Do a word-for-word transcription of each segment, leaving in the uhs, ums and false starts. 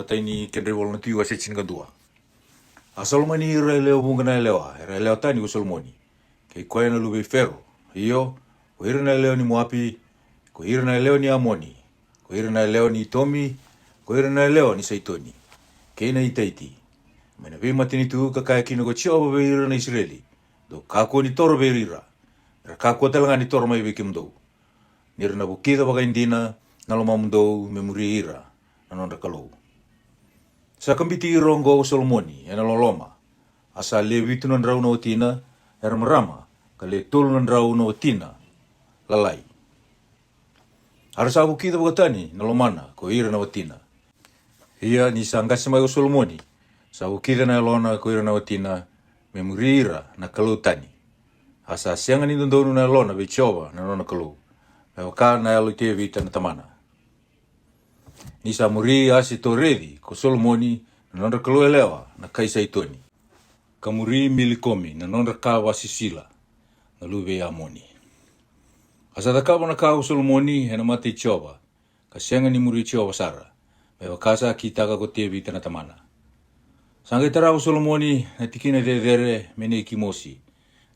Matai ni kedra ivola na Tui wase tinikadua. A sa lomani ira e lewe vuqa na yalewa era yalewa tani ko Solomoni, kei koya na luve i Fero, io, ko ira na yalewa ni Moapi, ko ira na yalewa ni Amoni, ko ira na yalewa ni Itomi, ko ira na yalewa ni Saitoni, kei na Itaiti, mai na veimatanitu, ka kaya kina ko Jiova vei ira na Isireli, dou kakua ni toro vei ira, me ra kakua tale ga ni toro mai vei kemudou, ni ra na vukica vakaidina na lomamudou me muri ira na nodra kalou. Sa kabiti ira oqo ko Solomoni ena loloma, a sa le vitu na drau na watina era marama, ka le tolu na drau na watina lalai. A ra sa vukica vakatani na lomana ko ira na watina. Ia ni sa qase mai ko Solomoni, sa vukica na yalona ko ira na watina, me muri ira na kalou tani. A sa sega ni dodonu na yalona vei Jiova na nona Kalou, me vaka na yalo i Tevita na tamana. Ni sa muri Asitoreci ko Solomoni na nodra kalou yalewa na kai Saitoni, ka muri Milikomi na nodra ka vakasisila na luve i Amoni. A sa cakava na ka ko Solomoni ena mata i Jiova, ka sega ni muri Jiova sara, me vaka sa kitaka ko Tevita na tamana. Sa qai tara ko Solomoni na tikina cecere me nei Kimosi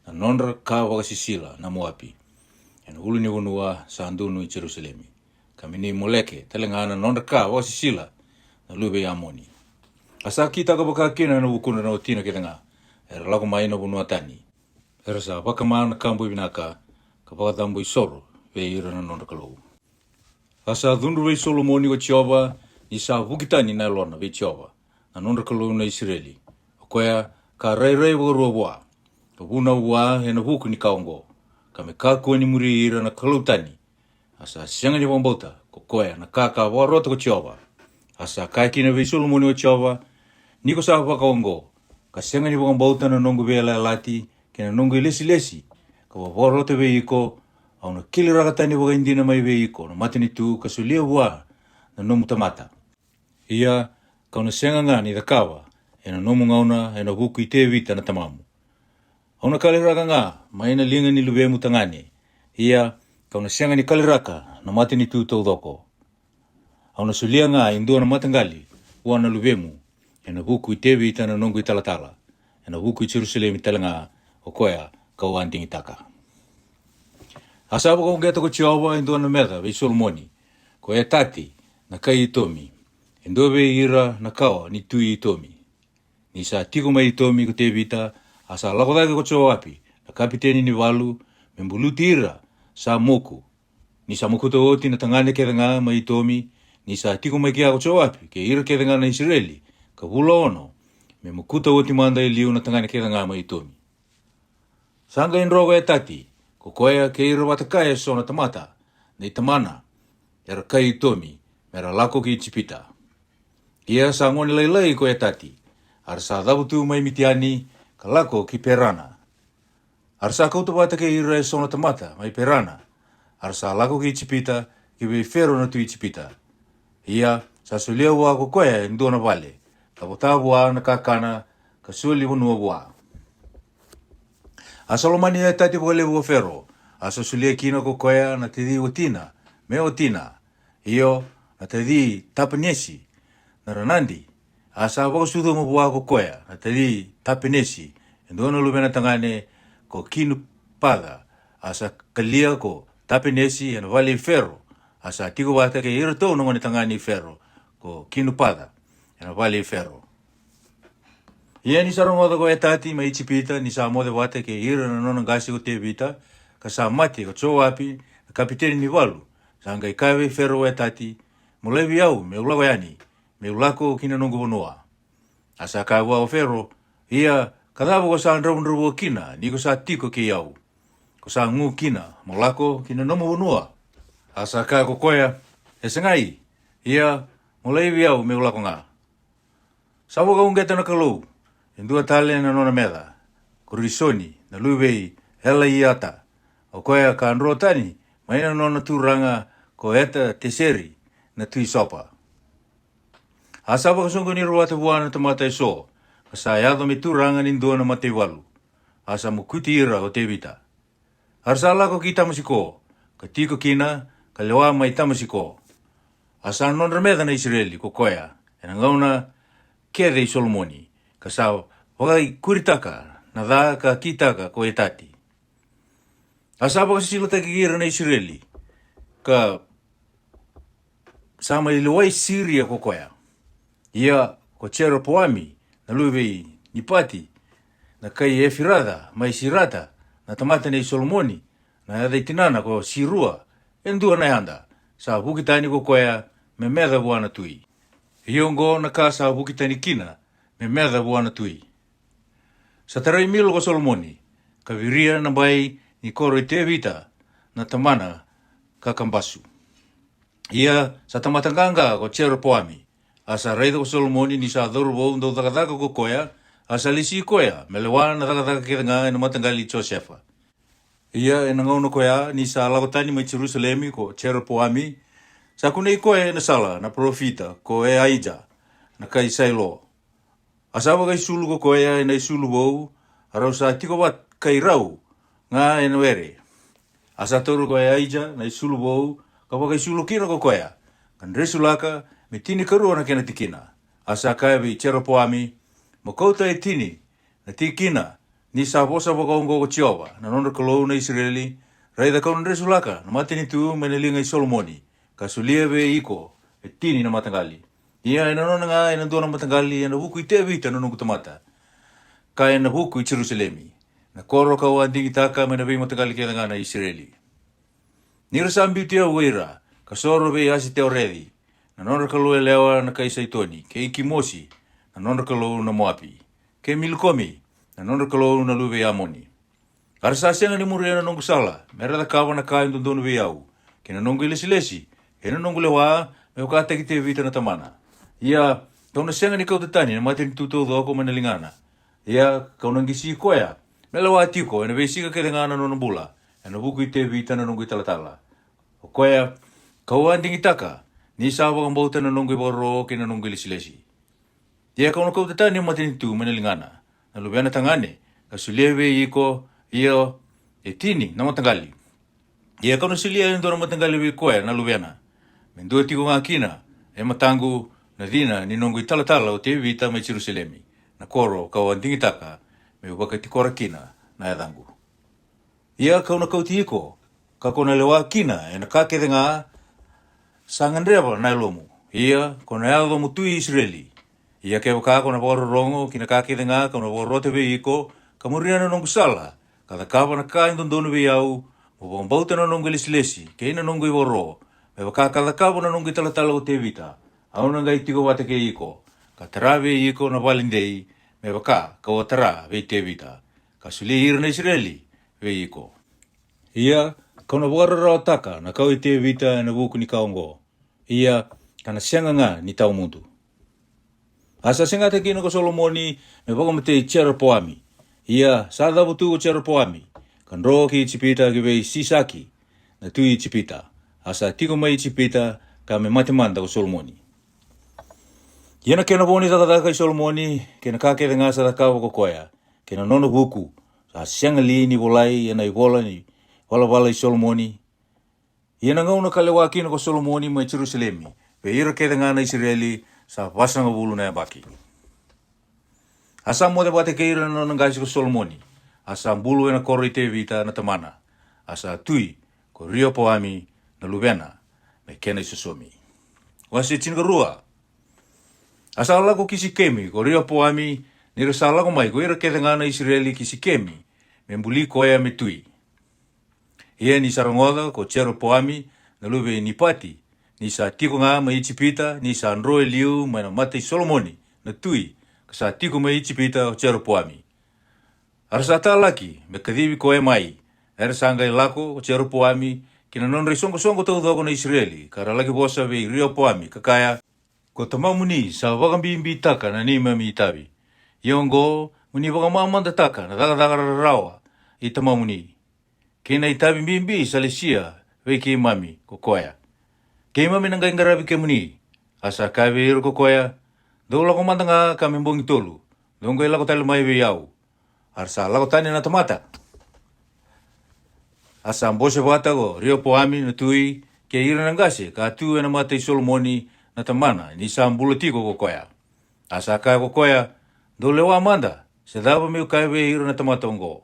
na nodra ka vakasisila na Moapi, ena ulunivanua sa donu i Jerusalemi, ka me nei Moleke tale ga na nodra ka vakasisila na luve i Amoni. A sa kitaka vaka kina na vukudra na watina kece ga era lako mai na vanua tani, era sa vakama na ka boi vinaka, ka vakacabo isoro vei ira na nodra kalou. A sa cudru vei Solomoni ko Jiova, ni sa vuki tani na yalona vei Jiova na nodra Kalou na Isireli, o koya ka rairai vakarua vua, ka vunau vua ena vuku ni ka oqo, ka me kakua ni muri ira na kalou tani. A sa sega ni vakabauta ko koya na ka ka vakarota ko Jiova. A sa kaya kina vei Solomoni ko Jiova, ni ko sa vakaoqo, ka sega ni vakabauta na noqu veiyalayalati kei na noqu ilesilesi ka vakaroto vei iko, au na kiliraka tani vakaidina mai vei iko na matanitu ka solia vua na nomu tamata. Ia, kau na sega ga ni cakava ena nomu gauna ena vuku i Tevita na tamamu. Au na kaliraka ga mai na liga ni luvemu tagane. Ia, kau na sega ni kaliraka na matanitu taucoko. Au na solia ga e dua na mataqali vua na luvemu ena vuku i Tevita na noqu italatala, ena vuku i Jerusalemi tale ga o koya kau a digitaka. A sa vakauqeta ko Jiova e dua na meca vei Solomoni, ko Etati na kai Itomi, e dua vei ira na kawa ni tui Itomi. Ni sa tiko mai Itomi ko Tevita, a sa lako cake ko Joapi na kapiteni ni valu, me buluti ira sa moku. Ni sa mokuta oti na tagane kece ga mai Itomi, ni sa tiko mai kea ko Joapi kei ira kece ga na Isireli, ka vula ono, me mokuta oti mada e liu na tagane kece ga mai Itomi. Sa qai dro ko Etati, ko koya kei ira vata kaya eso na tamata nei tamana, era kai Itomi, me ra lako ki Ijipita. Ia sa gone lailai ko Etati, a ra sa cavutu mai Mitiani, ka lako ki Perana. A ra sa kauta vata kei ira eso na tamata mai Perana, a ra sa lako ki Ijipita, ki vei Fero na tui Ijipita. Ia, sa solia vua ko koya e dua na vale, ka vota vua na kakana, ka soli vanua vua. A sa lomani Etati vakalevu ko Fero, a sa solia kina ko koya na taci watina me watina, io, na taci Tapenesi na ranadi. A sa vakasucuma vua ko koya na taci Tapenesi e dua na luvena tagane, ko Kinupaca. A sa kalia ko Tapenesi ena vale i Fero, a sa tiko vata kei iratou na gone tagane i Fero, ko Kinupaca, ena vale i Fero. Ia ni sa rogoca ko Etati mai Ijipita ni sa moce vata kei ira na nona qase ko Tevita, ka sa mate ko Joapi na kapiteni ni valu, sa qai kaya vei Fero ko Etati, "Mo laivi au me'u lako yani, me'u lako ki na noqu vanua." A sa kaya vua ko Fero, "Ia, ka cava ko sa dravudravua kina ni ko sa tiko kei au? Ko sa gu kina mo lako ki na nomu vanua?" A sa kaya ko koya, "E segai, ia, mo laivi au me'u lako ga." Sa vakauqeta na Kalou e dua tale na nona meca, ko Risoni na luve i Elaiata, o koya ka dro tani mai na nona turaga ko Eta-teseri na tui Sopa. A sa vakasoqoni ira vata vua na tamata eso, ka sa yaco me turaga ni dua na mataivalu. A sa mokuti ira ko Tevita. A ra sa lako ki Tamasiko, ka tiko kina, ka lewa mai Tamasiko. A sa nodra meca na Isireli ko koya ena gauna kece i Solomoni, ka sa vakaikuritaka na ca ka kitaka ko Etati. A sa vakasilataki ira na Isireli, ka sa mai lewai Siria ko koya. Ia ko Jeropoami na luve i Nipati, na kai Efiraca mai Sirata, na tamata nei Solomoni, na yaca i tinana ko Sirua, e dua na yada, sa vuki tani ko koya me meca vua na tui. Ia oqo na ka sa vuki tani kina me meca vua na tui. Sa tarai Milo ko Solomoni, ka viria na bai ni koro i Tevita na tamana ka kabasu. Ia sa tamata qaqa ko Jeropoami, a sa raica ko Solomoni ni sa cauravou dau cakacaka ko koya, a sa lesi koya me lewa na cakacaka kece ga ena mataqali i Josefa. Ia ena gauna koya ni sa lako tani mai Jerusalemi ko Jeropoami, sa kunei koya ena sala na parofita ko Eaija, na kai Sailo. A sa vakaisulu ko koya ena isulu vou, a rau sa tiko vakai rau ga ena were. A sa taura ko Eaija na isulu vou, ka vakaisulu kina ko koya, ka dresulaka me tinikarua na kena tikina. A sa kaya vei Jeropoami, mo kauta e tini na tikina, ni sa vosa vakaoqo ko Jiova na nodra Kalou na Isireli, raica kau na dresulaka na matanitu mai na liga i Solomoni, ka solia vei iko e tini na mataqali. Ia ena nona ga ena dua na mataqali ena vuku i Tevita na noqu tamata, ka ena vuku i Jerusalemi, na koro kau a digitaka mai na veimataqali kece ga na Isireli. Ni ra sa biuti au vei ira, ka soro vei Asiteoreci, na nodra kalou yalewa na kai Saitoni, kei Kimosi, na nodra kalou na Moapi, kei Milikomi, na nodra kalou na luve i Amoni. A ra sa sega ni muria na noqu sala me ra cakava na ka e dodonu vei au, kei na noqu ilesilesi, kei na noqu lewa, me vakataki Tevita na tamana. Ia kau na sega ni kauta tani na matanitu taucoko mai na ligana. Ia kau na qisi koya me lewa tiko ena veisiga kece ga na nona bula, ena vuku i Tevita na noqu italatala, o koya kau a digitaka ni sa vakabauta na noqu ivakaro kei na noqu ilesilesi. Ia kau na kauta tani na matanitu mai na ligana, na luvena tagane, ka solia vei iko, io, e tini na mataqali. Ia kau na solia e dua na mataqali vei koya na luvena, me dua tiko ga kina e mataqu na cina ni noqu italatala o Tevita mai Jerusalemi, na koro kau a digitaka meu vakatikora kina na yacaqu. Ia kau na kauti iko, ka ko na lewa kina ena ka kece ga sa gadreva na yalomu. Ia ko na yaco mo tui Isireli. Ia kevaka ko na vakarorogo ki na ka kece ga kau na vakarota vei iko, ka muria na noqu sala, ka cakava na ka e dodonu vei au, mo vakabauta na noqu ilesilesi kei na noqu ivakaro, me vaka ka cakava na noqu italatala o Tevita, au na qai tiko vata kei iko, ka tara vei iko na vale dei, me vaka kau a tara vei Tevita, ka solia ira na Isireli vei iko. Ia kau na vakararawataka na kau i Tevita ena vuku ni ka oqo. Ia ka na sega ga ni tawa mudu. A sa segata kina ko Solomoni me vakamatei Jeropoami. Ia sa cavu tu ko Jeropoami, ka dro ki Ijipita ki vei Sisaki, na tui Ijipita. A sa tiko mai Ijipita ka me mate mada ko Solomoni. Ia na kena vo ni cakacaka i Solomoni, kei na ka kece ga sa cakava ko koya, kei na nona vuku, sa sega li ni volai ena ivola ni valavala i Solomoni? Ia na gauna ka lewa kina ko Solomoni mai Jerusalemi, vei ira kece ga na Isireli, sa vasagavulu na yabaki. A sa moce vata kei ira na nona qase ko Solomoni, a sa bulu ena koro i Tevita na tamana, a sa tui ko Riopoami na luvena, me kena isosomi. Wase tinikarua. A sa lako ki Sikemi ko Riopoami, ni ra sa lako mai ko ira kece ga na Isireli ki Sikemi, me buli koya me tui. Ia ni sa rogoca ko Jeropoami na luve i Nipati ni sa tiko ga mai Ijipita, ni sa dro e liu mai na mata i Solomoni na tui, ka sa tiko mai Ijipita ko Jeropoami, a ra sa talaki me kacivi koya mai. Era sa qai lako ko Jeropoami kei na nodra isoqosoqo taucoko na Isireli, ka ra laki vosa vei Riopoami, ka kaya, ko tamamuni sa vakabibitaka na neimami itavi. Ia oqo, mo ni vakamamadataka na cakacaka rarawa i tamamuni, kei na itavi bibi sa lesia vei keimami ko koya. Keimami na qai qaravi kemuni. A sa kaya vei ira ko koya, dou lako mada ga ka me bogi tolu, dou qai lako tale mai vei au. A ra sa lako tani na tamata. A sa bose vata ko Riopoami na tui kei ira na qase ka tu ena mata i Solomoni, na tamana ni sa bula tiko ko koya. A sa kaya ko koya, dou lewa mada, se cava me'u kaya vei ira na tamata oqo.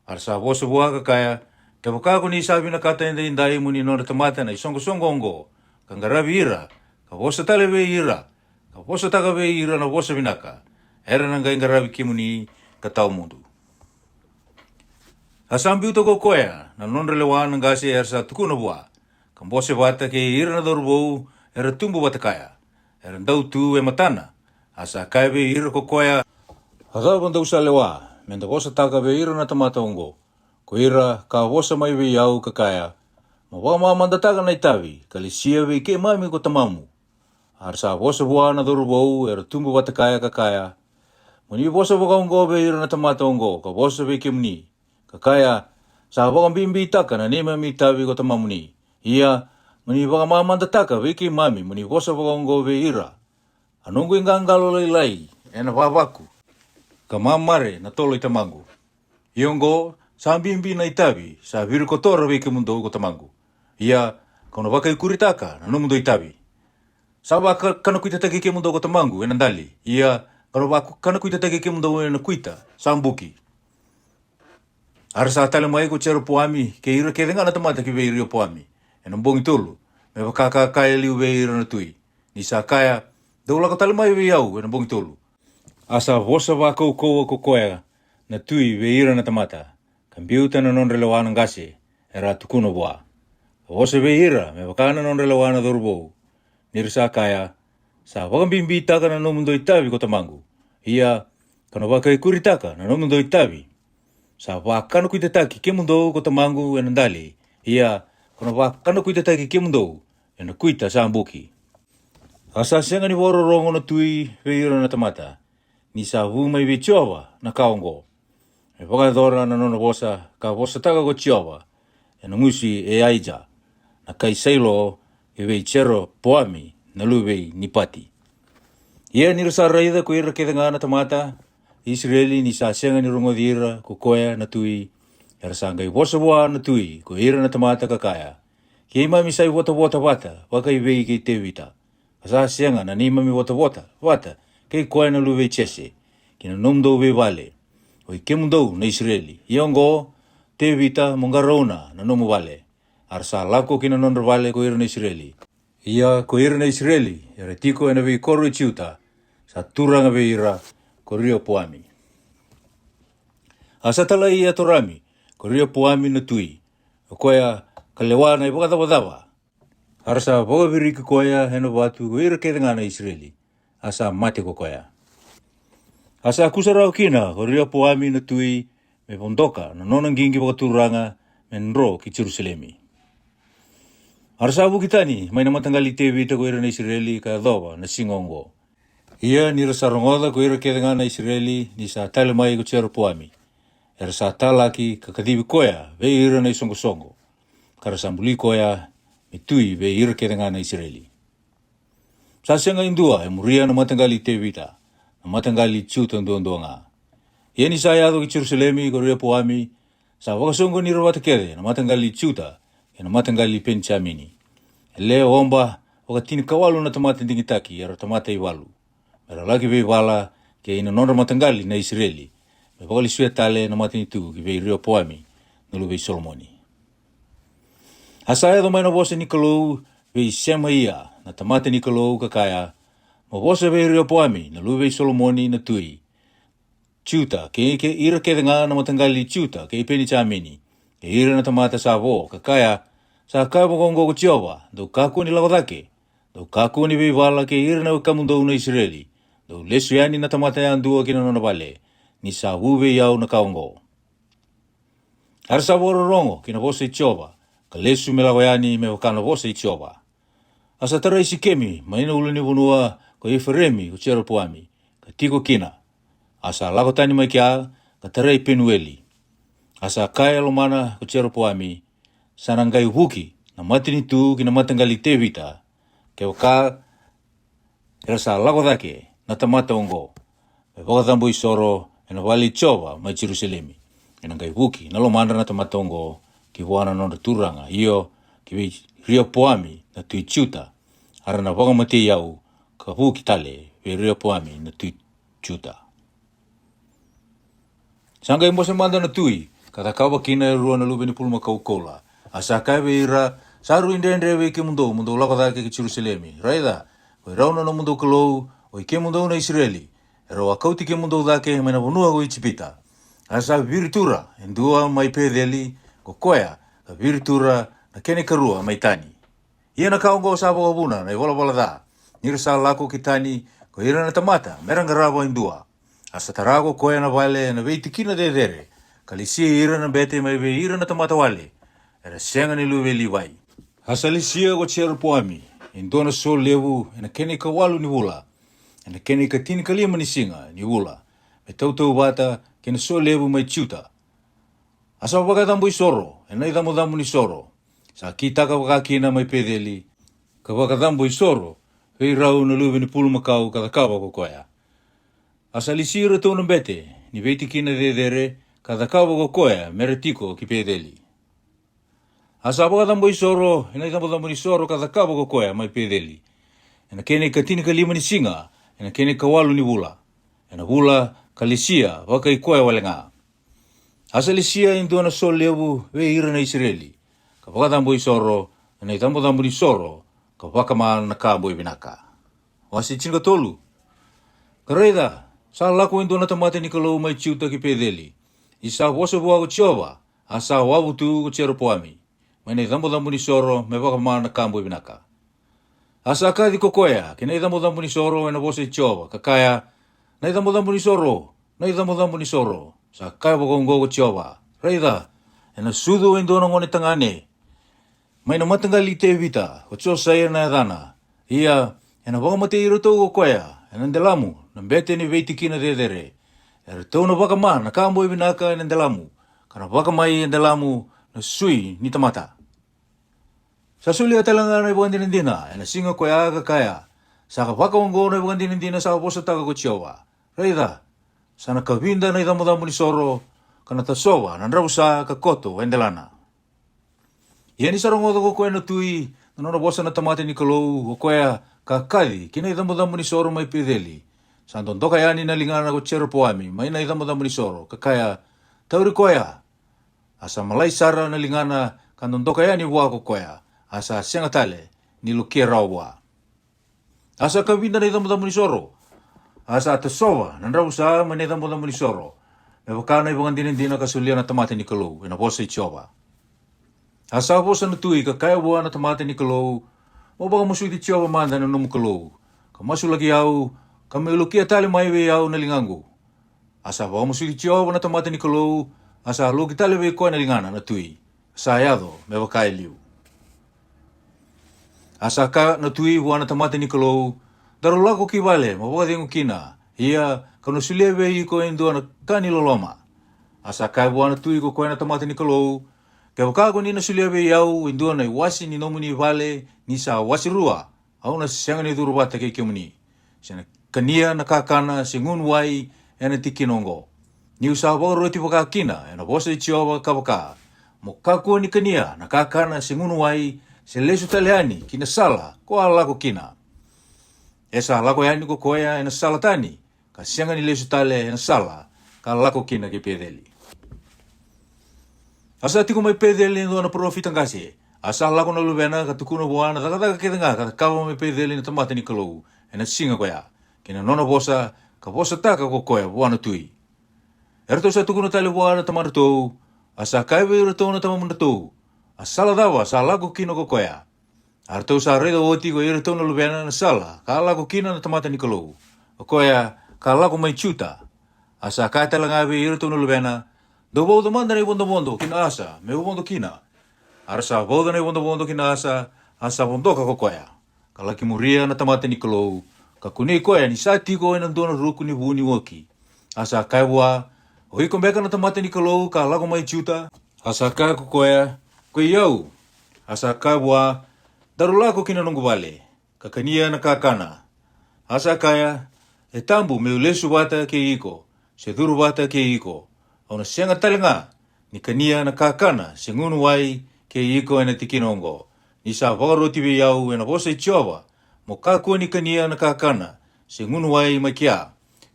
A ra sa vosa vua ka kaya, kevaka ko ni sa vinakata edaidai mo ni nodra tamata na isoqosoqo oqo, ka qaravi ira, ka vosa tale vei ira, ka vosataka vei ira na vosa vinaka, era na qai qaravi kemuni ka tawa mudu. A sa biuta ko koya na nodra lewa na qase era sa tukuna vua, ka bose vata kei ira na cauravou era tubu vata kaya, era dau tu e matana. A sa kaya vei ira ko koya, a cava dou sa lewa me da vosataka vei ira na tamata oqo? Ko ira ka vosa mai vei au ka kaya, mo vakamamadataka na itavi ka lesia vei keimami ko tamamu. A ra sa vosa vua na cauravou era tubu vata kaya ka kaya, mo ni vosa vakaoqo vei ira na tamata oqo ka vosa vei kemuni, ka kaya, sa vakabibitaka na neimami itavi ko tamamuni. Ia, mo ni vakamamadataka vei keimami mo ni vosa vakaoqo vei ira, a noqu iqaqalo lailai ena vavaku, ka mamare na tolo i tamaqu. Ia oqo, sa bibi na itavi sa virikotora vei kemudou ko tamaqu. Ia, kau na vakaikuritaka na nomudou itavi. Sa vakanakuitataki kemudou ko tamaqu ena dali. Ia, kau na vakanakuitataki kemudou ena kuita sa buki. A ra sa tale mai ko Jeropoami kei ira kece ga na tamata ki vei Riopoami ena bogi tolu, me vaka ka kaya e liu vei ira na tui, ni sa kaya, dou lako tale mai vei au ena bogi tolu. A sa vosa vakaukauwa ko koya na tui vei ira na tamata, ka biuta na nodra lewa na qase era a tukuna vua, ka vosa vei ira me vaka na nodra lewa na cauravou, ni ra sa kaya, sa vakabibitaka na nomudou itavi ko tamaqu. Ia, kau na vakaikuritaka na nomudou itavi. Sa vakanakuitataki kemudou ko tamaqu ena dali. Ia, kau na vakanakuitataki kemudou ena kuita sa buki. A sa sega ni vakarorogo na tui vei ira na tamata, ni sa vu mai vei Jiova na ka oqo, me vakayacora na nona vosa ka vosataka ko Jiova ena gusi e Aija na kai Sailo, ki vei Jeropoami na luve i Nipati. Ia ni ra sa raica ko ira kece ga na tamata Isireli ni sa sega ni rogoci ira ko koya na tui, era sa qai vosa vua na tui ko ira na tamata ka kaya, keimami sa ivotavota vata vakaivei kei Tevita, ka sa sega na neimami votavota vata kei koya na luve i Jese, ki na nomudou veivale, oi kemudou na Isireli? Ia oqo, Tevita mo qarauna na nomu vale. A ra sa lako ki na nodra vale ko ira na Isireli. Ia ko ira na Isireli era tiko ena veikoro i Juta, sa turaga vei ira ko Riopoami. A sa talai Atorami ko Riopoami na tui, o koya ka lewa na ivakacavacava. A ra sa vakaviriki koya ena vatu ko ira kece ga na Isireli, a sa mate ko koya. A sa kusarawa kina ko Riopoami na tui me vodoka na nona qiqi vakaturaga me dro ki Jerusalemi. A ra sa vuki tani mai na mataqali i Tevita ko ira na Isireli ka yacova na siga oqo. Ia ni ra sa rogoca ko ira kece ga na Isireli ni sa tale mai ko Jeropoami, era sa talaki ka kacivi koya vei ira na isoqosoqo, ka ra sa buli koya me tui vei ira kece ga na Isireli. Sa sega e dua e muria na mataqali i Tevita, na mataqali i Juta duadua ga. Ia ni sa yaco ki Jerusalemi ko Reopoami, sa vakasoqoni ira vata kece na mataqali i Juta kei na mataqali i Penijamini. E le oba vakatinikawalu na tamata digitaki era tamata ivalu, me ra laki veivala kei na nodra mataqali na Isireli, me vakalesuya tale na matanitu ki vei Reopoami na luve i Solomoni. A sa yaco mai na vosa ni Kalou vei Semaia na tamata ni Kalou, ka kaya, mo vosa vei Reopoami na luve i Solomoni na tui Juta, kei, kei ira kece ga na mataqali i Juta kei Penijamini, kei ira na tamata sa vo, ka kaya, sa kaya vakaoqo ko Jiova, dou kakua ni lako cake, dou kakua ni veivala kei ira na wekamudou na Isireli, dou lesu yani na tamata yadua ki na nona vale, ni sa vu vei au na ka oqo. A ra sa vakarorogo ki na vosa i Jiova, ka lesu me lako yani me vaka na vosa i Jiova. A sa tarai Sikemi mai na ulunivanua ko Iferemi ko Jeropoami, ka tiko kina. A sa lako tani mai kea, ka tarai Penueli. A sa kaya e lomana ko Jeropoami, sa na qai vuki na matanitu ki na mataqali i Tevita, kevaka era sa lako cake na tamata oqo me vakacabo isoro ena vale i Jiova mai Jerusalemi. Ena qai vuki na lomadra na tamata oqo ki vua na nodra turaga, io, ki vei Reopoami na tui Juta. Era na vakamatei au, ka vuki tale vei Reopoami na tui Juta. Sa qai bose mada na tui, ka cakava kina e rua na luve ni pulumakau koula. A sa kaya vei ira, sa rui dredre vei kemudou mo dou lako cake ki Jerusalemi. Raica, ko i rau na nomudou Kalou, o i kemudou na Isireli, e rau a kauti kemudou cake mai na vanua ko Ijipita. A sa viritura e dua mai Peceli, ko koya, ka viritura na kena ikarua mai Tani. Ia na ka oqo sa vakavuna na ivalavala ca, ni ra sa lako ki Tani ko ira na tamata me ra qarava e dua. A sa tara ko koya na vale ena veitikina cecere, ka lesia ira na bete mai vei ira na tamata wale, era sega ni luve i Livai. A sa lesia ko Jeropoami e dua na so levu ena kena ikawalu ni vula, ena kena ikatinikalima ni siga ni vula, me tautauvata kei na so levu mai Juta. A sa vakacabo isoro ena icabocabo ni soro, sa kitaka vakakina mai Peceli, ka vakacabo isoro vei rau na luve ni pulumakau ka cakava ko koya. A sa lesi iratou na bete ni veitikina cecere, ka cakava ko koya me ra tiko ki Peceli. A sa vakacabo isoro ena icabocabo ni soro ka cakava ko koya mai Peceli, ena kena ikatinikalima ni siga, ena kena ikawalu ni vula, ena vula ka lesia vakai koya wale ga. A sa lesia e dua na so levu vei ira na Isireli, ka vakacabo isoro ena icabocabo ni soro, ka vakama na ka boi vinaka. Wase tinikatolu. Ka raica, sa lako e dua na tamata ni Kalou mai Juta ki Peceli, ni sa vosa vua ko Jiova, a sa wavu tu ko Jeropoami mai na icabocabo ni soro me vakama na ka boi vinaka. A sa kaci ko koya ki na icabocabo ni soro ena vosa i Jiova, ka kaya, na icabocabo ni soro, na icabocabo ni soro. Sa kaya vakaoqo ko Jiova, raica, ena sucu e dua na gone tagane mai na mataqali i Tevita, ko Josaia na yacana. Ia, ena vakamatei iratou ko koya ena delamu na bete ni veitikina cecere. Eratou na vakama na ka boi vinaka ena delamu, ka na vakamai e delamu na sui ni tamata. Sa solia tale ga na ivakadinadina ena siga koya ka kaya, sa ka vakaoqo na ivakadinadina sa vosataka ko Jiova, raica, sa na kavida na icabocabo ni soro, ka na tasova na dravusa ka koto e delana. Ia ni sa rogoca ko koya na tui na nona vosa na tamata ni Kalou, ko koya ka kaci ki na icabocabo ni soro mai Peceli, sa dodoka yani na ligana ko Jeropoami mai na icabocabo ni soro, ka kaya, tauri koya. A sa malai sara na ligana ka dodoka yani vua ko koya, a sa sega tale ni lokia rawa vua. A sa kavida na icabocabo ni soro, a sa tasova na dravusa mai na icabocabo ni soro, me vaka na ivakadinadina ka solia na tamata ni Kalou ena vosa i Jiova. A sa vosa na tui ka kaya vua na tamata ni Kalou, mo vakamasuti Jiova mada na nomu Kalou, ka masulaki au, ka me lokia tale mai vei au na ligaqu. A sa vakamasuti Jiova na tamata ni Kalou, a sa loki tale vei koya na ligana na tui, sa yaco me vaka e liu. A sa kaya na tui vua na tamata ni Kalou, daru lako ki vale mo vakacegu kina, ia kau na solia vei iko e dua na ka ni loloma. A sa kaya vua na tui ko koya na tamata ni Kalou, kevaka ko ni na solia vei au e dua na iwase ni nomuni vale ni sa wase rua, au na sega ni curu vata kei kemuni, se na kania na kakana se gunu wai ena tikina oqo. Niu sa vakaroti vaka kina ena vosa i Jiova ka vaka, mo kakua ni kania na kakana se gunu wai, se lesu tale yani ki na sala ko a lako kina. E sa lako yani ko koya ena sala tani, ka sega ni lesu tale ena sala ka lako kina ki Peceli. A sa tiko mai Peceli e dua na parofita qase, a sa lako na luvena ka tukuna vua na cakacaka kece ga ka cakava mai Peceli na tamata ni Kalou ena siga koya, kei na nona vosa ka vosataka ko koya vua na tui. Eratou sa tukuna tale vua na tamadratou, a sa kaya vei iratou na tamadratou, a sala cava sa lako kina ko koya? A ratou sa raica oti ko iratou na luvena na sala ka lako kina na tamata ni Kalou, o koya ka lako mai Juta. A sa kaya tale ga vei iratou na luvena, dou vauca mada na ivodovodo ki na asa meu vodo kina. A ra sa vauca na ivodovodo ki na asa, a sa vodoka ko koya, ka laki muria na tamata ni Kalou, ka kunei koya ni sa tiko ena dua na ruku ni vu ni oki. A sa kaya vua, o iko beka na tamata ni Kalou ka lako mai Juta? A sa kaya ko koya, ko i au. A sa kaya vua, daru lako ki na noqu vale, ka kania na kakana. A sa kaya, e tabu meu lesu vata kei iko, se curu vata kei iko. Au na sega tale ga ni kania na kakana se gunu wai kei iko ena tikina oqo, ni sa vakaroti vei au ena vosa i Jiova, mo kakua ni kania na kakana se gunu wai mai kea,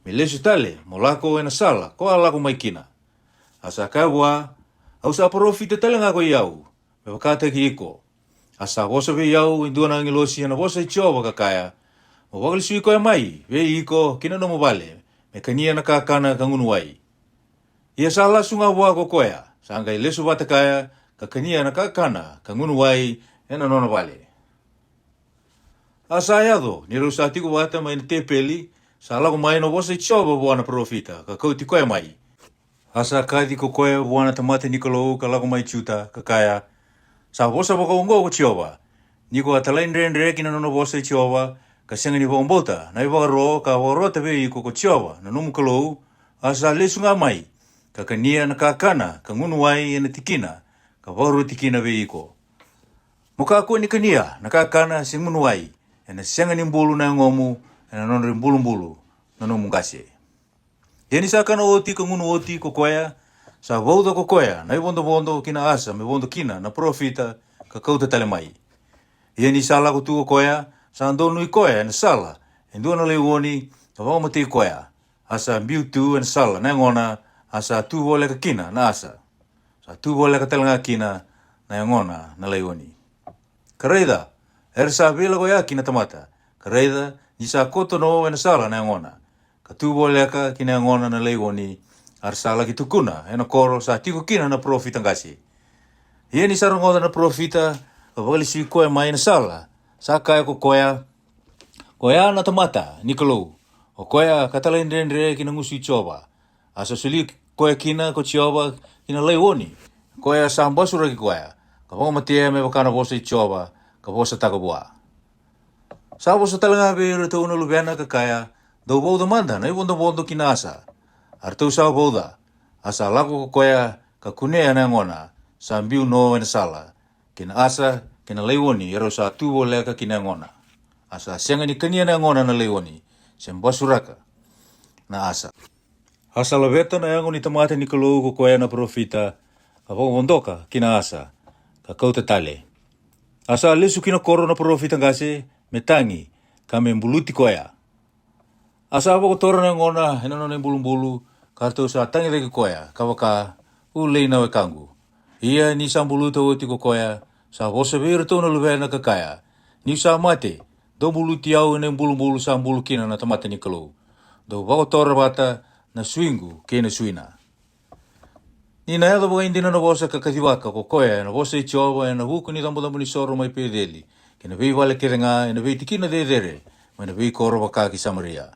me lesu tale mo lako e na sala ko a lako mai kina. A sa kaya vua, Au sa parofita tale ga ko i au, me vakataki iko. A sa vosa vei au e dua na agilosi e na vosa i Jiova ka kaya, Mo vakalesui koya mai vei iko ki na nomu vale, me kania na kakana ka gunu wai. Ia sa lasu ga vua ko koya, sa qai lesu vata kaya ka kania na kakana ka gunu wai e na nona vale. A sa yaco ni rau sa tiko vata mai na tepeli, sa lako mai na vosa i Jiova vua na parofita ka kauti koya mai. A sa kaci ko koya vua na tamata ni Kalou ka lako mai Juta, ka kaya, Sa vosa vakaoqo ko Jiova, ni ko a talaidredre ki na nona vosa i Jiova, ka sega ni vakabauta na ivakaro ka vakarota vei iko ko Jiova na nomu Kalou, a sa lesu ga mai ka kania na kakana ka gunu wai e na tikina ka vakaroti kina vei iko. Mo kakua ni kania na kakana se gunu wai, e na sega ni bulu na yagomu e na nodra ibulubulu na nomu qase. Ia ni sa kana oti ka gunu oti ko koya, sa vauca ko koya na ivodovodo ki na asa me vodo kina na parofita, ka kauta tale mai. Ia ni sa lako tu ko koya, sa donui koya e na sala e dua na laioni, ka vakamatei koya. A sa biu tu e na sala na yagona, a sa tu voleka kina na asa. Sa tu voleka tale ga kina na yagona na laioni. Ka raica, era sa veilakoyaki na tamata. Ka raica, ni sa koto no e na sala na yagona, ka tu voleka ki na yagona na laioni, a ra sa laki tukuna e na koro sa tiko kina na parofita qase. Ia ni sa rogoca na parofita ka vakalesui koya mai na sala, sa kaya ko koya, Ko ya na tamata ni Kalou, o koya ka talaidredre ki na gusu i Jiova. A sa soli koya kina ko Jiova ki na laioni, koya sa basuraki koya, ka vakamatea me vaka na vosa i Jiova ka vosataka vua. Sa vosa tale ga vei iratou na luvena ka kaya, Dou vauca mada na ivodovodo ki na asa. A ratou sa vauca, a sa lako ko koya ka kunea na yagona, sa biu no e na sala, kei na asa kei na laioni, e rau sa tu voleka ki na yagona. A sa sega ni kania na yagona na laioni, se basuraka na asa. A sa laveta na yago ni tamata ni Kalou ko koya na parofita, ka vakavodoka ki na asa, ka kauta tale. A sa lesu ki na koro na parofita qase me tagi, ka me buluti koya. A sa vakotora na yagona e na nona ibulubulu, ka ratou sa tagicaki koya, ka vaka, Ulei na wekaqu. Ia ni sa buluta oti ko koya, sa vosa vei iratou na luvena ka kaya, Niu sa mate, dou buluti au e na ibulubulu sa bulu kina na tamata ni Kalou. Dou vakotora vata na suiqu kei na suina. Ni na yaco vakaidina na vosa ka kacivaka ko koya e na vosa i Jiova e na vuku ni cabocabo ni soro mai Peceli, kei na veivale kece ga e na veitikina cecere, mai na veikoro vaka ki Samaria.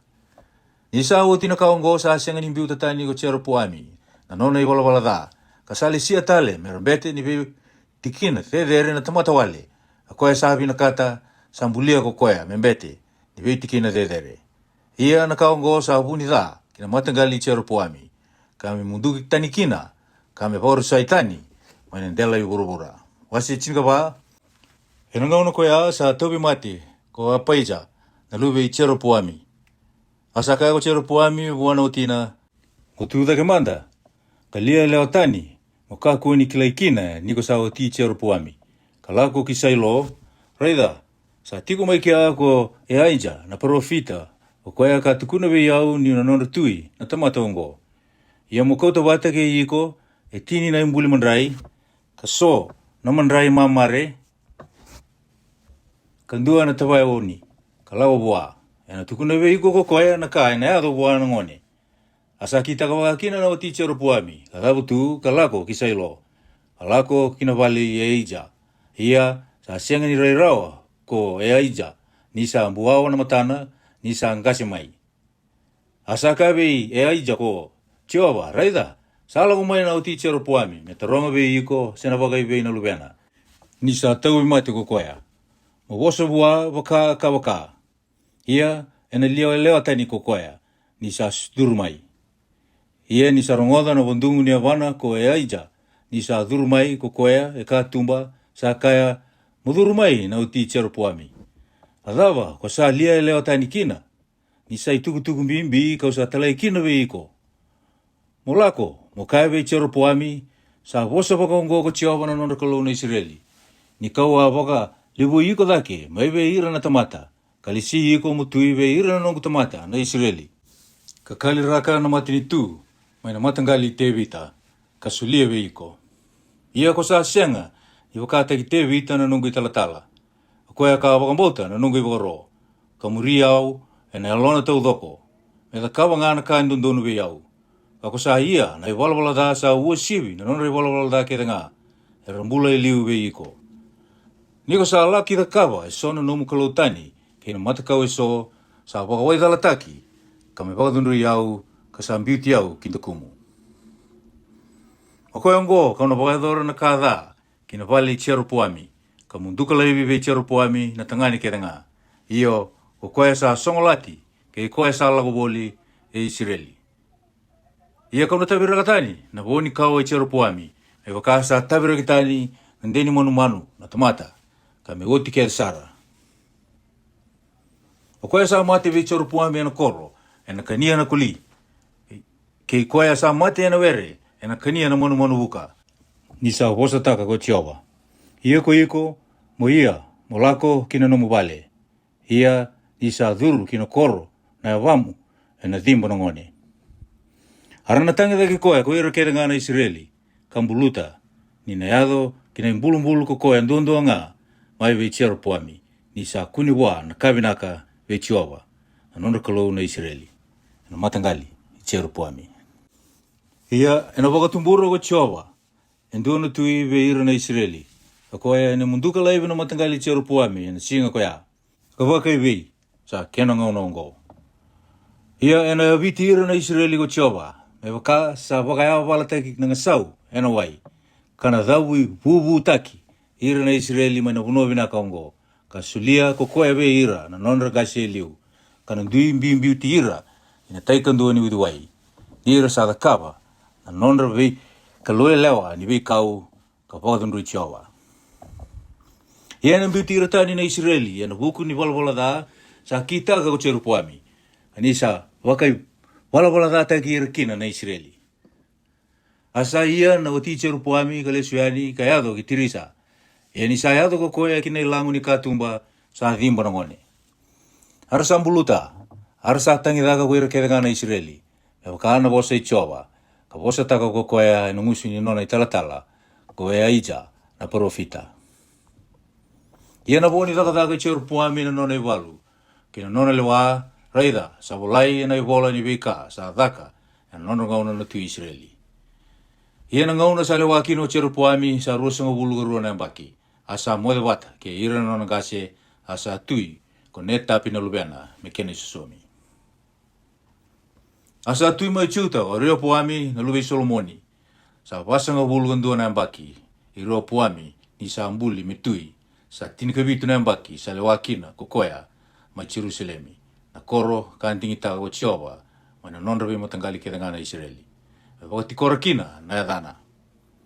Ni sa oti na ka oqo sa sega ni biuta tani ko Jeropoami na nona ivalavala ca, ka sa lesia tale me ra bete ni veitikina cecere na tamata wale, a koya sa vinakata, sa bulia ko koya me bete ni veitikina cecere. Ia na ka oqo sa vu ni ca ki na mataqali i Jeropoami, ka me muduki tani kina, ka me vakarusai tani mai na dela i vuravura. Wase tinikava. E na gauna koya sa tauvi mate ko Apaija na luve i Jeropoami. A sa kaya ko Jeropoami vua na watina, Ko tu cake mada, ka lia yalewa tani, mo kakua ni kilai kina ni ko sa wati Jeropoami, ka lako ki Sailo. Raica, sa tiko mai kea ko Eaija na parofita, o koya ka tukuna vei au niu na nodra tui na tamata oqo. Ia mo kauta vata kei iko e tini na ibuli madrai, ka so na madrai mamare, ka dua na tavaioni, ka lako vua. Ena tukuna vei iko ko koya na ka ena yaco vua na gone. A sa kitaka vakakina na wati Jeropoami, ka cavutu ka lako ki Sailo, ka lako ki na vale i Eaija. Ia sa sega ni rai rawa ko Eaija, ni sa buawa na matana, ni sa qase mai. A sa kaya vei Eaija ko Jiova, raica, sa lako mai na wati Jeropoami me taroga vei iko se na vakaivei na luvena, ni sa tauvi mate ko koya. Mo vosa vua vaka ka vaka. Ia ena lia yalewa tani ko koya, ni sa curu mai. Ia ni sa rogoca na vadugu ni yavana ko Eaija, ni sa curu mai ko koya e katuba, sa kaya, mo curu mai na wati Jeropoami. A cava ko sa lia yalewa tani kina? Ni sa itukutuku bibi kau sa talai kina vei iko. Mo lako mo kaya vei Jeropoami, sa vosa vakaoqo ko Jiova na nodra Kalou na Isireli, ni kau a vakalevui iko cake mai vei ira na tamata, ka lesi iko mo tui vei ira na noqu tamata na Isireli, ka kaliraka na matanitu mai na mataqali i Tevita, ka solia vei iko. Ia ko sa sega ni vakataki Tevita na noqu italatala, o koya ka vakabauta na noqu ivakaro, ka muri au e na yalona taucoko, me cakava ga na ka e dodonu vei au. Ka ko sa ia na ivalavala ca sa uasivi na nodra ivalavala ca kece ga era bula e liu vei iko. Ni ko sa laki cakava e so na nomu kalou tani kei na matakau e so sa vakawaicalataki, ka me vakacudrui au, ka sa biuti au ki dakumu. O koya oqo kau na vakayacora na ka ca ki na vale i Jeropoami, ka muduka laivi vei Jeropoami na tagane kece ga, io, ko koya sa sogolati kei koya sa lako voli e Isireli. Ia kau na taviraka tani na vo ni kawa i Jeropoami, me vaka sa taviraki tani na de ni manumanu na tamata, ka me oti kece sara. O koya sa mate vei Jeropoami e na koro, e na kania na koli, kei koya sa mate e na were, e na kania na manumanu vuka. Ni sa vosataka ko Jiova, ia ko iko, mo ia mo lako ki na nomu vale. Ia ni sa curu ki na koro na yavamu e na ciba na gone. A ra na tagicaki koya ko ira kece ga na Isireli, ka buluta, ni na yaco ki na ibulubulu ko koya duadua ga mai vei Jeropoami, ni sa kune vua na ka vinaka vei Jiova na nodra Kalou na Isireli, e na mataqali i Jeropoami. Ia e na vakatubura ko Jiova e dua na tui vei ira na Isireli, ka koya e na muduka laivi na mataqali i Jeropoami e na siga koya, ka vakaivei sa kena gauna oqo. Ia e na yaviti ira na Isireli ko Jiova, me vaka sa vakayavalataki na gasau e na wai, ka na cavu ivuvutaki ira na Isireli mai na vanua vinaka oqo, ka solia ko koya vei ira na nodra qase e liu, ka na dui biubiuti ira e na tai kadua ni uciwai, ni ra sa cakava na nodra veika loyalewa ni veikau, ka vakacudrui Jiova. Ia e na biuti ira tani na Isireli e na vuku ni valavala ca sa kitaka ko Jeropoami, ka ni sa vakaivalavalacataki ira kina na Isireli. A sa ia na wati Jeropoami ka lesu yani ka yaco ki Tirisa. Ia ni sa yaco ko koya ki na ilago ni katuba, sa ciba na gone. A ra sa buluta, a ra sa tagicaka ko ira kece ga na Isireli, me vaka na vosa i Jiova, ka vosataka ko koya e na gusu ni nona italatala ko Eaija na parofita. Ia na vo ni cakacaka i Jeropoami na nona ivalu kei na nona lewa, raica, sa volai e na ivola ni veika sa caka e na nodra gauna na tui Isireli. Ia na gauna sa lewa kina o Jeropoami sa ruasagavulu ka rua na yabaki, a sa moce vata kei ira na nona qase, a sa tui ko Netapi na luvena me kena isosomi. A sa tui mai Juta o Reopoami na luve i Solomoni, sa vasagavulu ka dua na yabaki i Reopoami ni sa buli me tui, sa tinikavitu na yabaki sa lewa kina ko koya mai Jerusalemi, na koro ka digitaka ko Jiova mai na nodra veimataqali kece ga na Isireli, me vakatikora kina na yacana.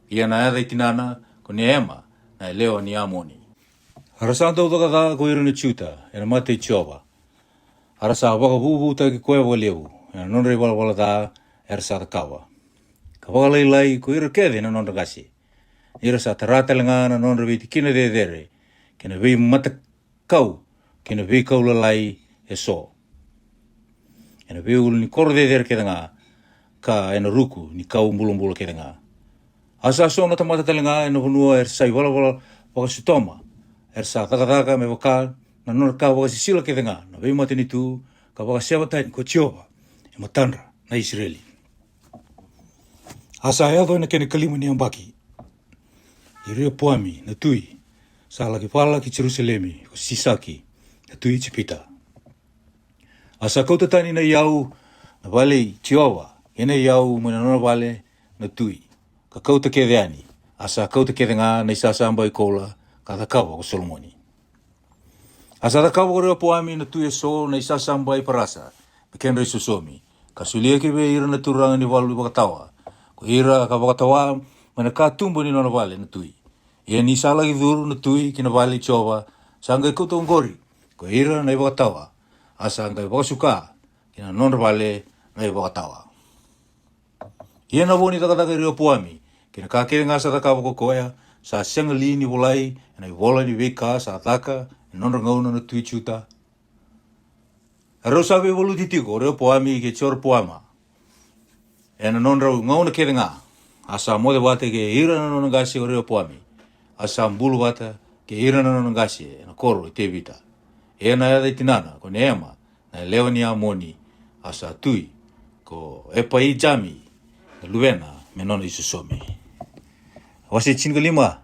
Ia na yaca i tinana ko Neema, na yalewa ni Amoni. A ra sa dau caka ca ko ira na Juta e na mata i Jiova. A ra sa vakavuvutaki koya vakalevu e na nodra ivalavala ca era sa cakava, ka vakalailai ko ira kece na nodra qase. Ni ra sa tara tale ga na nodra veitikina cecere, kei na veimatakau, kei na veikau lalai e so, e na veiulu ni koro cecere kece ga, ka e na ruku ni kau bulabula kece ga. A sa so na tamata tale ga e na vanua era sa ivalavala vakasotoma, era sa cakacaka me vaka na nodra ka vakasisila kece ga na veimatanitu, ka vakaseva tani ko Jiova e matadra na Isireli. A sa yaco e na kena ikalima ni yabaki i Reopoami na tui, sa laki vala ki Jerusalemi ko Sisaki na tui Ijipita. A sa kauta tani na iyau na vale i Jiova, kei na iyau mai na nona vale na tui, ka kauta kece yani. A sa kauta kece ga na isasabai koula ka cakava ko Solomoni. A sa cakava ko Reopoami na tui e so na isasabai parasa me kedra isosomi, ka solia ki vei ira na turaga ni valu ivakatawa, ko ira ka vakatawa mai na katuba ni nona vale na tui. Ia ni sa laki curu na tui ki na vale i Jiova, sa qai kauta oqori ko ira na ivakatawa, a sa qai vakasuka ki na nodra vale na ivakatawa. Ia na vo ni cakacaka i Reopoami kei na ka kece ga sa cakava ko koya, sa sega li ni volai e na ivola ni veika sa caka e na nodra gauna na tui Juta? A rau sa veivaluti tiko o Reopoami kei Jeropoama e na nodrau gauna kece ga, a sa moce vata kei ira na nona qase o Reopoami, a sa bulu vata kei ira na nona qase e na koro i Tevita. E na yaca i tinana ko Neema, na yalewa ni Amoni, a sa tui ko Epaijami na luvena me nona i sosomi. Wase tinikalima.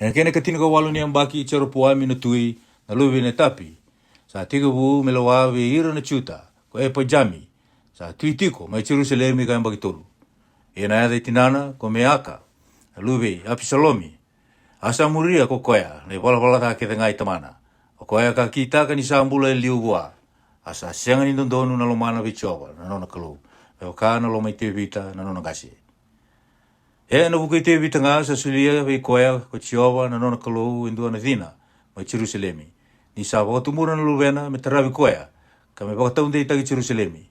E na kena ikatinikavalu ni yabaki i Jeropoami na tui, na luve i Netapi, sa tekivu me lewa vei ira na Juta ko Epaijami, sa tui tiko mai Jerusalemi ka yabaki tolu. E na yaca i tinana ko Meaka, na luve i Apisalomi, a sa muria ko koya na ivalavala ca kece ga i tamana. O koya ka kitaka ni sa bula e liu vua, a sa sega ni dodonu na lomana vei Jiova na nona Kalou, me vaka na loma i Tevita na nona qase. E na vuku i Tevita ga sa solia vei koya ko Jiova na nona Kalou e dua na cina mai Jerusalemi, ni sa vakatubura na luvena me taravi koya, ka me vakataudeitaki Jerusalemi.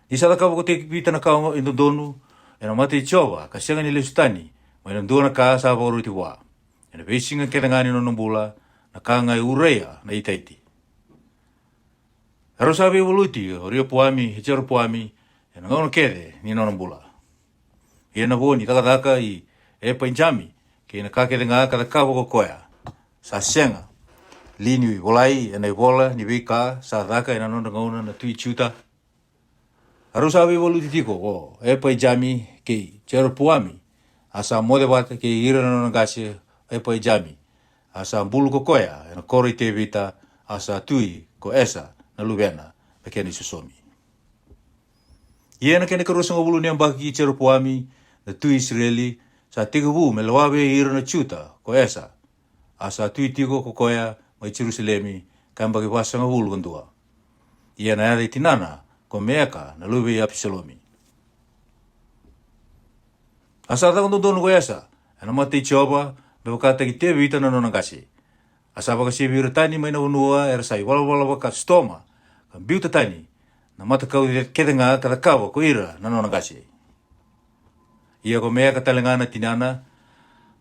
Ni sa cakava ko Tevita na ka e dodonu e na mata i Jiova, ka sega ni lesu tani mai na dua na ka sa vakaroti vua, e na veisiga kece ga ni nona bula, na ka ga e Uraia na Itaiti. A rau sa veivaluti o Reopoami e Jeropoami e na gauna kece ni nona bula. Ia na vo ni cakacaka i Epaijami kei na ka kece ga ka cakava ko koya, sa sega li ni volai e na ivola ni veika sa caka e na nodra gauna na tui Juta? A rau sa veivaluti tiko ko Epaijami kei Jeropoami, a sa moce vata kei ira na nona qase o Epaijami, a sa bulu ko koya e na koro i Tevita, a sa tui ko Esa na luvena me kena i sosomi. Ia e na kena i karuasagavulu ni yabaki i Jeropoami na tui Isireli, sa tekivu me lewa vei ira na Juta ko Esa, a sa tui tiko ko koya mai Jerusalemi ka yabaki vasagavulu ka dua. Ia na yaca i tinana ko Meaka na luve i Apisalomi. A sa caka dodonu ko Esa e na mata i Jiova, me vakataki Tevita na nona qase. A sa vakasevi ira tani mai na vanua era sa ivalavala vaka Sotoma, ka biuta tani na matakau kece ga ka cakava ko ira na nona qase. Ia ko Meaka tale ga na tinana,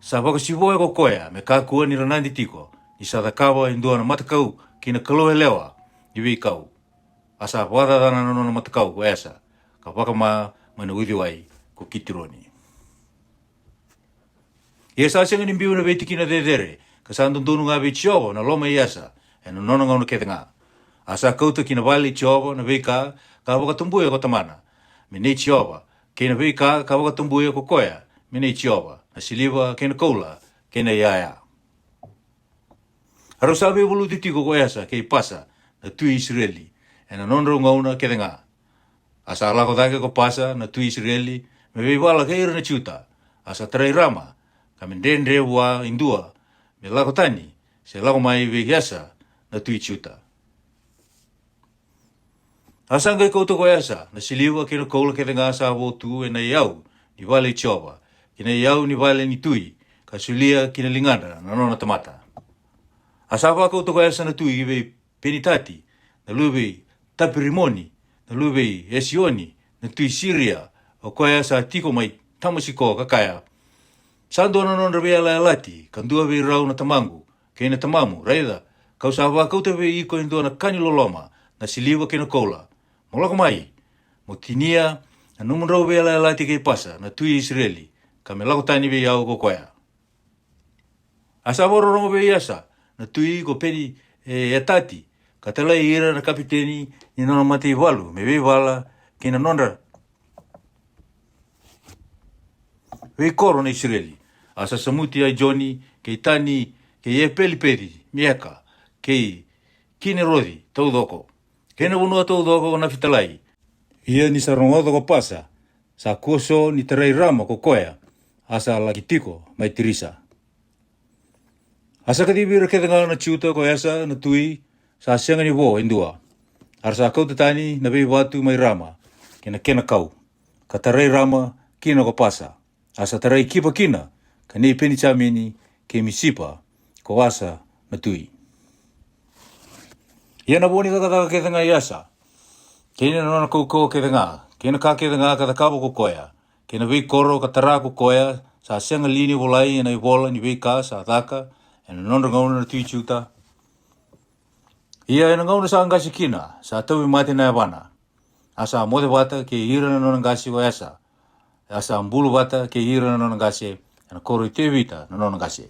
sa vakasivoya ko koya me kakua ni ranadi tiko, ni sa cakava e dua na matakau ki na kalou yalewa ni veikau. A sa vakacacana na nona matakau ko Esa, ka vakama mai na uciwai ko Kitironi. Ia sa sega ni biu na veitikina cecere, ka sa dodonu ga vei Jiova na loma i Esa e na nona gauna kece ga. A sa kauta ki na vale i Jiova na veika ka vakatabuya ko tamana me nei Jiova, kei na veika ka vakatabuya ko koya me nei Jiova, na siliva kei na koula kei na iyaya. A rau sa veivaluti tiko ko Esa kei Pasa na tui Isireli e na nodrau gauna kece ga. A sa lako cake ko Pasa na tui Isireli me veivala kei ira na Juta, a sa tarai Rama, ka me dredre vua e dua me lako tani se lako mai vei Esa na tui Juta. A sa qai kauta ko Esa na siliva kei na koula kece ga sa vo tu e na iyau ni vale i Jiova, ki na iyau ni vale ni tui, ka solia ki na ligadra na nona tamata. A sa vakauta ko Esa na tui vei Penitati na luve i Tapirimoni, na luve i Esioni, na tui Siria, o koya sa tiko mai Tamasiko, ka kaya: Sa dua na nodra veiyalayalati ka dua vei rau na tamaqu kei na tamamu. Raica, ka'u sa vakauta vei iko e dua na ka ni loloma, na siliva kei na koula. Mo lako mai, mo tinia na nomudrau veiyalayalati kei Pasa na tui Isireli, ka me lako tani vei au ko koya. A sa vakarorogo vei Esa na tui ko Peni e Etati, ka talai ira na kapiteni ni nona mataivalu me veivala kei na nodra veikoro na Isireli. A sa samuti Aijoni kei Tani kei Epeli-peci-mieka kei Kineroci taucoko, kei na vanua taucoko ko Nafitalai. Ia ni sa rogoca ko Pasa, sa kua so ni tarai Rama ko koya, a sa laki tiko mai Tirisa. A sa kacivi ira kece ga na Juta ko Esa na tui, sa sega ni vo e dua. A ra sa kauta tani na veivatu mai Rama kei na kena kau, ka tarai Rama kina ko Pasa. A sa tarai Kipa kina, ka nei Penijamini, kei Misipa ko Asa na tui. Ia na vo ni cakacaka kece ga i Asa, kei na nona kaukauwa kece ga, kei na ka kece ga ka cakava ko koya, kei na veikoro ka tara ko koya, sa sega li ni volai e na ivola ni veika sa caka e na nodra gauna na tui Juta? Ia e na gauna sa qase kina, sa tauvimate na yavana. A sa moce vata kei ira na nona qase ko Esa, a sa bulu vata kei ira na nona qase e na koro i Tevita na nona qase.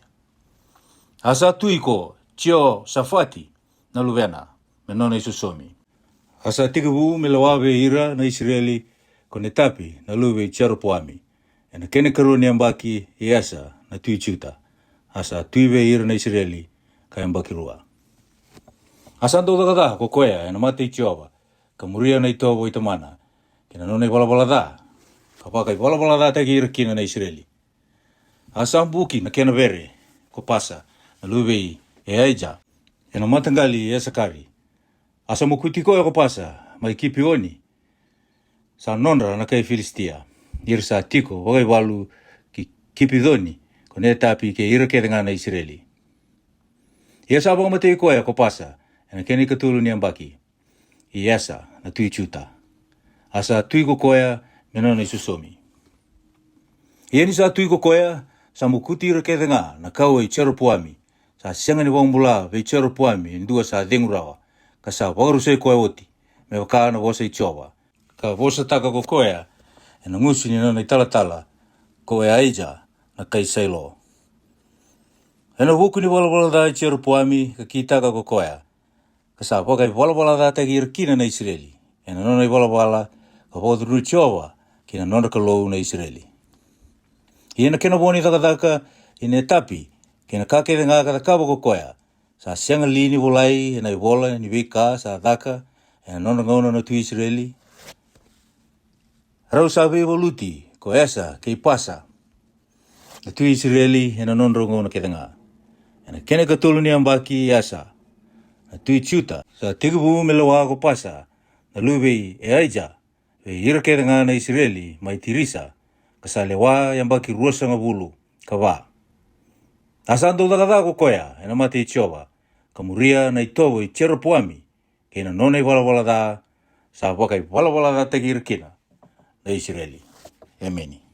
A sa tui ko Jiosafati na luvena me nona i sosomi. A sa tekivu me lewa vei ira na Isireli ko Netapi na luve i Jeropoami, e na kena ikarua ni yabaki i Esa na tui Juta. A sa tui vei ira na Isireli ka yabaki rua. A sa dau caka ca ko koya e na mata i Jiova, ka muria na i tovo i tamana kei na nona i valavala ca, ka vakaivalavala cataki ira kina na Isireli. A sa buki na kena vere ko Pasa na luve i Eaija e na mataqali i Esakari. A sa mokuti koya ko Pasa mai Kipioni, sa nodra na kai Filisitia. Ira sa tiko vakaivalu ki Kipiconi ko Netapi kei ira kece ga na Isireli. Ia sa vakamatei koya ko Pasa e na kena ikatolu ni yabaki i Esa na tui Juta. A sa tui ko koya me nona i sosomi. Ia ni sa tui ko koya, sa mokuti ira kece ga na kawa i Jeropoami. Sa sega ni vakabula vei Jeropoami e dua sa cegu rawa, ka sa vakarusai koya oti, me vaka na vosa i Jiova, ka vosataka ko koya e na gusu ni nona i talatala ko Eaija na kai Sailo. E na vuku ni valavala ca i Jeropoami ka kitaka ko koya, ka sa vakaivalavala cataki ira kina na Isireli e na nona i valavala, ka vakacurui Jiova kei na nodra Kalou na Isireli. Ia na kena vo ni cakacaka i Netapi kei na ka kece ga ka cakava ko koya, sa sega li ni volai e na i vola ni veika sa caka e na nodra gauna na tui Isireli? Rau sa veivaluti ko Esa kei Pasa na tui Isireli e na nodra gauna kece ga. E na kena ikatolu ni yabaki i Esa na tui Juta, sa tekivu me lewa ko Pasa na luve i Eaija vei ira kece ga na Isireli mai Tirisa, ka sa lewa yabaki ruasagavulu ka va. A sa dau caka ca ko koya e na mata i Jiova, ka muria na i tovo i Jeropoami kei na nona i valavala ca, sa vakaivalavala cataki ira kina na Isireli. Emeni.